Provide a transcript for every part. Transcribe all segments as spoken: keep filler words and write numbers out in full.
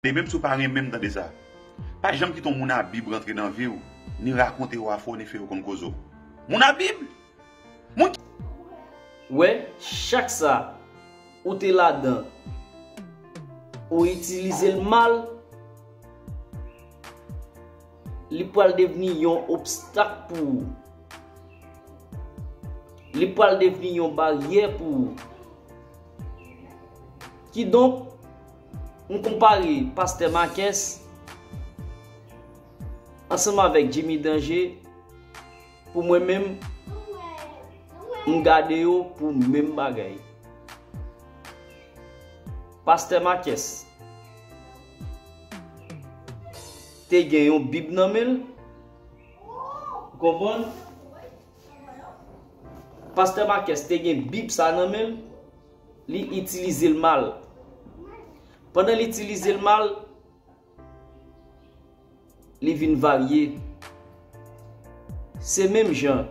Menm si w pa renmen m, tande sa. Pa janm kite yon moun a Bib rantre nan vi w, ni rakonte yo afè w, ni fè yo konn koze w. Moun a Bib! Moun ki Wè, chak sa ou te ladan, ou itilize l mal, li pral devni yon obstak pou ou. Li pral devni yon baryè pou ou. Kidonk, m konpare Pastè Marques ansanm avèk Jimmy Danger. Pou mwen menm, m gade yo pou menm bagay. Pastè Marques te gen yon Bib nan men l, ou konprann? Pastè Marques te gen Bib sa nan men l, li itilize l mal. Pandan l itilize l mal, li vin varye. Se menm jan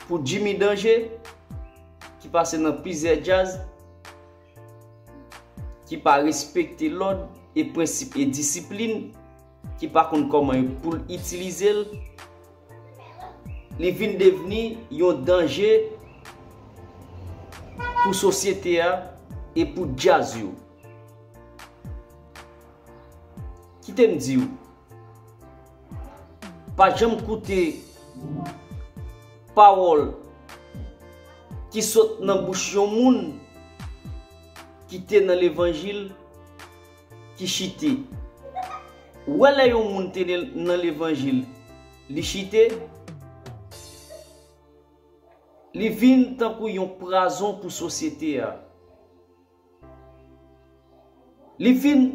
pou Jimmy Danger, ki pase nan plizyè djaz, ki pa respekte lòd e prensip e disiplin, ki pa konn kòman pou l itilize l, li vin devni yon danje pou sosyete a e pou djaz yo. Kite m di w, pa janm koute pawòl ki sot nan bouch yon moun ki te nan levanjil ki chite. Ou wè, lè yon moun te nan levanjil, li chite, li vin tankou yon pwazon pou sosyete a. Li vin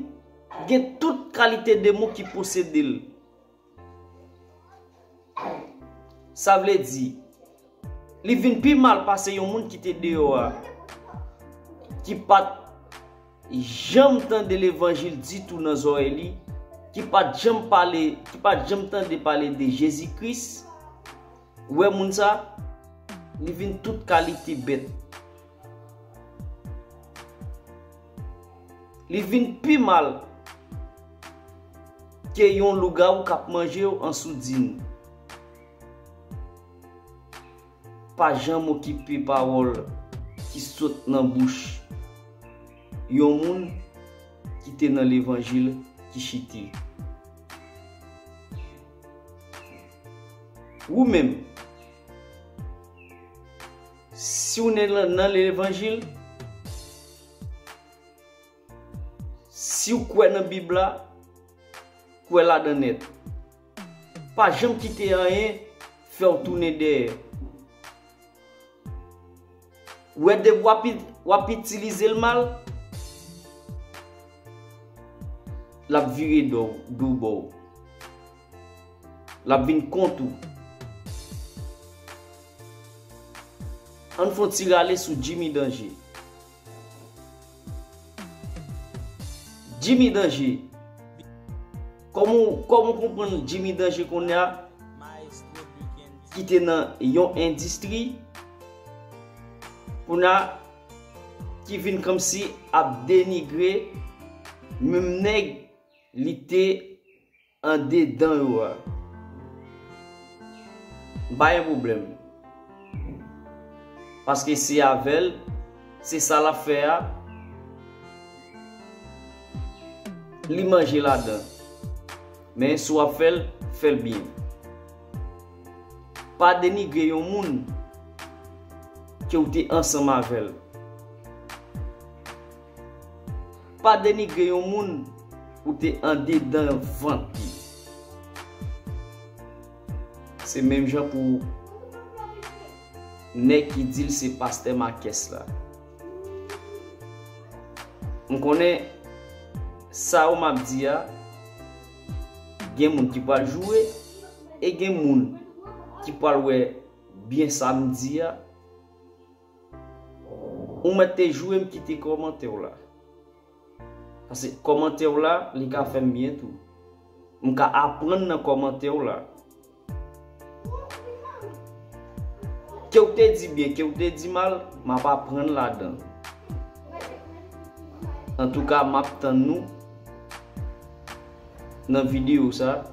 gen tout kalite demon ki posede l. Sa vle di, li vin pi mal pase yon moun ki te deyò a, ki pa t janm tande levanjil ditou nan zòrèy li, ki pa t janm pale, ki pa t janm tande pale de Jezi Kris. Ou wè moun sa, li vin tout kalite bèt. Li vin pi mal ke yon lougawou k ap manje w an soudin. Pa janm okipe pawòl ki sot nan bouch yon moun ki te nan levanjil ki chite. Ou menm, si w nan, nan levanjil, si w kwè nan Bib la, kwè ladan nèt. Pa janm kite anyen fè w tounen dèyè. Ou wè, depi w ap, w ap itilize l mal, l ap vire do, do bò w. L ap vin kont ou. Ann fè yon ti rale sou Jimmy Danger. Jimmy Danger. Kòman, kòman w konprann Jimmy Danger kounye a, ki te nan yon endistri, kounye a, ki vin kòmsi ap denigre menm nèg li te andedan yo a? M pa gen pwoblèm. Paske se avè l, se sa l ap fè a, li manje ladan. Men si w ap fè l, fè l byen. Pa denigre yon moun ke w te ansanm avè l. Pa denigre yon moun ou te andedan vant li. Se menm jan pou nèg ki di l se pastè Marques la. M konnen sa yo m ap di a, gen moun ki pral joure, e gen moun ki pral wè byen sa m di a. Ou mèt te joure m kite kòmantè w la. Paske kòmantè w la, li ka fè m byen tou. M ka aprann nan kòmantè w la. Ke w te di byen, ke w te di mal, m ap aprann ladan. Antouka, m ap tann nou Nan videyo sa,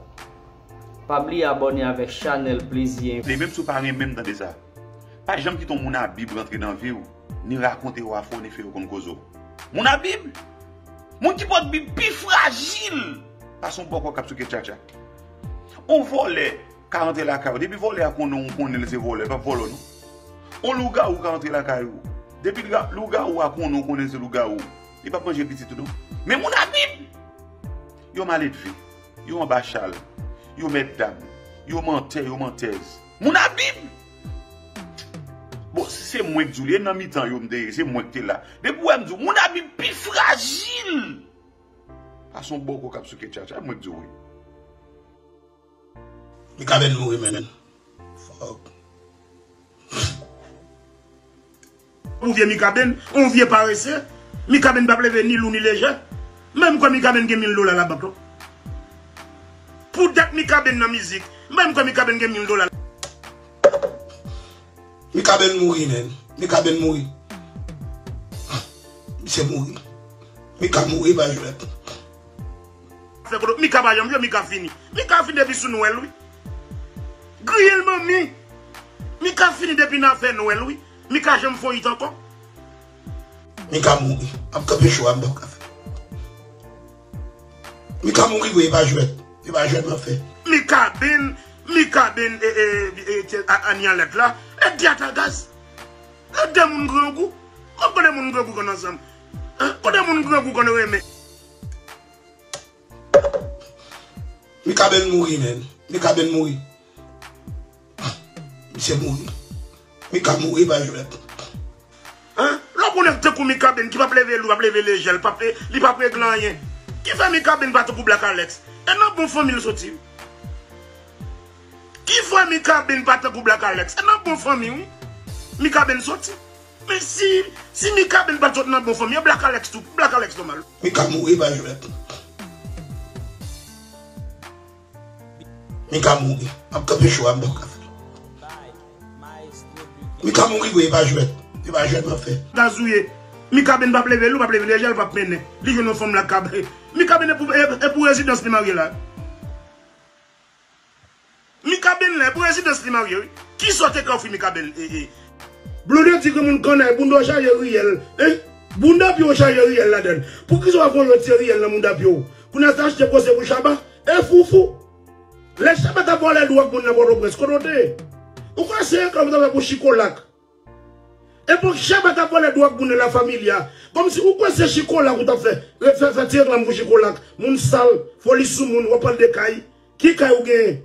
pa bliye abòne avèk chanèl Plezi Enfo. Li menm si w pa renmen m tande sa. Pa janm kite yon moun a Bib rantre nan vi w, ni rakonte yo afè w, ni fè yo konn koze w. Moun a Bib? Moun ki pot Bib pi frajil pase yon bòkò k ap souke tchatcha. On vòlè ka rantre lakay ou. Depi vòlè a konnen w, ou konnen l se vòlè, l p ap vòlè w non. On lougawou ka rantre lakay ou. Depi lga-, lougawou a konnen w, konnen l se lougawou, li p ap manje pitit ou non. Men moun a Bib, yo maledve, yo anba chal, yo mètdam, yo mantè, yo mantèz. Moun a Bib! Bon, si se mwen k di w li, e nan mitan yo m te ye, se mwen k te la. Depi w wè m di w, moun a Bib pi frajil pase yon bòkò k ap souke tchatcha, e mwen k di w wi. Mikaben mouri, menn. Fuck. Ou vye Mikaben, ou vye parese. Mikaben p ap leve ni lou ni lejè. Menm kwè Mikaben gen mil dola labank non. Pou dat Mikaben nan mizik, menm kwè Mikaben gen mil dola. Mikaben mouri, menn. Mikaben mouri. Misye mouri. Mika mouri, pa jwèt. Fè kodo, Mika pa janm vye, Mika fini. Mika fini depi sou Nwèl, wi. Griye l, manmi. Mika fini depi nan afè Nwèl, wi. Mika janm fè yon hit ankò. Mika mouri. M ap kanpe cho a, m p ap ka fè. Mika mouri vre, e pa jwèt. E pa jwèt m ap fè. Mikaben, Mikaben, e, e, e, e, a, Anian lèt la. E di ata gaz. E de moun grangou. Kòm kote moun grangou konn ansanm. Hein? Kote moun grangou konn renmen. Mikaben mouri, menn. Mikaben mouri. Misye mouri. Mika mouri, pa jwèt. Hein? Lè w gon nèg tankou Mikaben ki p ap leve lou, p ap leve lejè, li p ap, li p ap regle anyen. Ki fè Mikaben pa tankou Black Alex? E nan bon fanmi l soti. Ki fè Mikaben pa tankou Black Alex? E nan bon fanmi, wi. Mikaben soti. Men si, si Mikaben pa t sot nan bon fanmi, e Black Alex tou, Black Alex nòmal. Mika mouri pa jwèt. Mika mouri. M ap kanpe cho a, m p ap ka fè. Mika mouri vre, e pa jwèt. E pa jwèt m ap fè. Gaz ou ye. Mikaben p ap leve lou, p ap leve lejè, l p ap mennen. Li jwenn yon fanm lakay. Mikaben e pou, e, e pou rezidans li marye la. Mikaben la, e pou rezidans li marye, wi. Kisa w te ka ofri Mikaben, e, e? Blondedy granmoun kannay, bounda w chaje riyèl, hein? Bounda pye w chaje riyèl ladann. Poukisa w pa voye yon ti riyèl nan bounda pye w? Kounye a sa achte pwose pou Shabba? E foufou. Lè Shabba t ap vòlè dwòg moun nan Pòtoprens, kote w te ye? Ou kwè se reklam ou t ap fè pou Chikolak? Epòk Shabba t ap vòlè dwòg moun nan La Familia. Kòmsi ou kwè se Chikolak ou t ap fè, fè, fè ti reklam pou Chikolak. Moun sal, foli sou moun, w ap pale de kay. Ki kay ou genyen?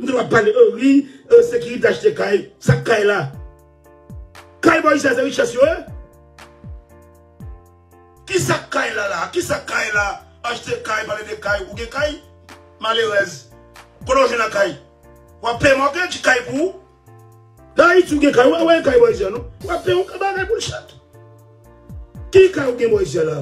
M te w ap pale, e, wi, e, sekirite achte kay. Sa k kay la? Kay bò isi a se richès yo ye? Kisa k kay la la? Kisa k kay la? Achte kay, pale de kay. Ou gen kay? Malerèz. Kote w jwenn nan kay? W ap peye mògej kay pou ou? Nan Ayiti ou gen kay, ou pa wè kay bò isi a non. W ap peye yon bagay pou l chèt. Ki kay ou gen bò isi a la?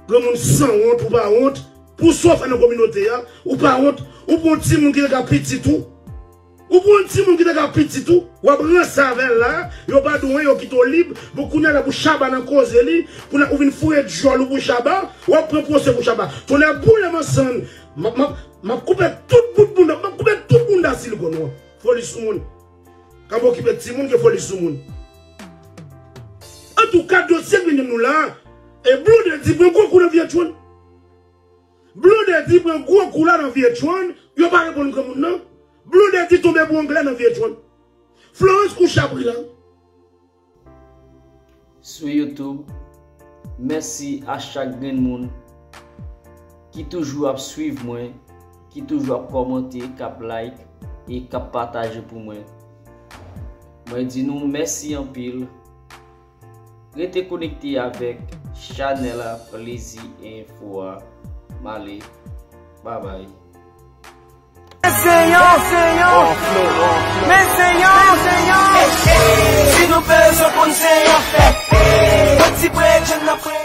Granmoun sanwont, ou pa wont. Pou sa w fè nan kominote a, ou pa wont. Ou pran yon timoun ki te ka pitit ou. Ou pran yon timoun ki te ka pitit ou. W ap ranse avè l la, yo pa di w anyen, yo kite w lib. Bon, kounye a la pou Shabba nan koze li, kounye a ou vin foure djòl ou pou Shabba, w ap pran pwose pou Shabba. Tonnè boule m an sann. M ap, m ap, m ap koupe tout bout bounda, m ap koupe tout bounda silikòn ou an. Foli sou moun. K ap okipe timoun gen foli sou moun. Antouka, dosye k vin jwenn nou la, e Blondedy pran gwo kou nan Vyetchwan. Blondedy pran gwo kou la nan Vyetchwan, yo pa reponn granmoun nan. Blondedy tonbe pou anglè nan Vyetchwan. Florence kouche a pri la. Sou YouTube, mèsi a chak grenn moun ki toujou ap swiv mwen, ki toujou ap kòmante, k ap like e k ap pataje pou mwen. Mwen di nou mèsi anpil. Rete konekte avèk chanèl a Plezi Enfo a. M ale. Babay. Men se yon, men se yon, men se yon. Si nou bezwen konn se yon fèt. Yon ti bredjenn nan pre.